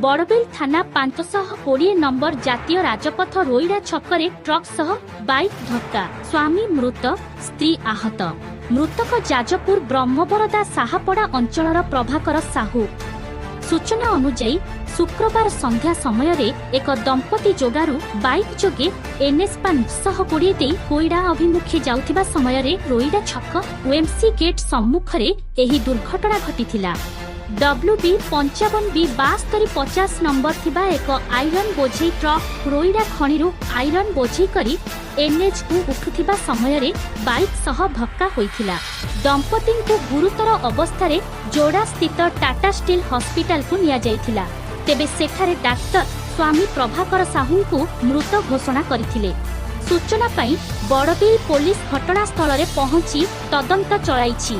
ବଡ଼ବିଲ ଥାନା 520 ନମ୍ବର ଜାତୀୟ ରାଜପଥ ରୋଇଡ଼ା ଛକରେ ଟ୍ରକ୍ ସହ ବାଇକ୍ ଧକ୍କା। ସ୍ୱାମୀ ମୃତ, ସ୍ତ୍ରୀ ଆହତ। ମୃତକ ଯାଜପୁର ବ୍ରହ୍ମବରଦା ସାହାପଡ଼ା ଅଞ୍ଚଳର ପ୍ରଭାକର ସାହୁ। ସୂଚନା ଅନୁଯାୟୀ, ଶୁକ୍ରବାର ସନ୍ଧ୍ୟା ସମୟରେ ଏକ ଦମ୍ପତି ଯୋଗାରୁ ବାଇକ୍ ଯୋଗେ ଏନ୍ଏସ୍ 520 ଦେଇ କୋଇଡ଼ା ଅଭିମୁଖେ ଯାଉଥିବା ସମୟରେ ରୋଇଡ଼ା ଛକ ଓଏମ୍ସି ଗେଟ୍ ସମ୍ମୁଖରେ ଏହି ଦୁର୍ଘଟଣା ଘଟିଥିଲା। ଡବ୍ଲ୍ୟୁ ବି 55 ବି 7250 ନମ୍ବର ଥିବା ଏକ ଆଇରନ୍ ବୋଝେଇ ଟ୍ରକ୍ ରୋଇଡ଼ା ଖଣିରୁ ଆଇରନ୍ ବୋଝେଇ କରି ଏନ୍ଏଚ୍କୁ ଉଠୁଥିବା ସମୟରେ ବାଇକ୍ ସହ ଧକ୍କା ହୋଇଥିଲା। ଦମ୍ପତିଙ୍କୁ ଗୁରୁତର ଅବସ୍ଥାରେ ଯୋଡ଼ା ସ୍ଥିତ ଟାଟା ଷ୍ଟିଲ୍ ହସ୍ପିଟାଲକୁ ନିଆଯାଇଥିଲା। ତେବେ ସେଠାରେ ଡାକ୍ତର ସ୍ୱାମୀ ପ୍ରଭାକର ସାହୁଙ୍କୁ ମୃତ ଘୋଷଣା କରିଥିଲେ। ସୂଚନା ପାଇଁ ବଡ଼ବିଲ ପୋଲିସ ଘଟଣାସ୍ଥଳରେ ପହଞ୍ଚି ତଦନ୍ତ ଚଳାଇଛି।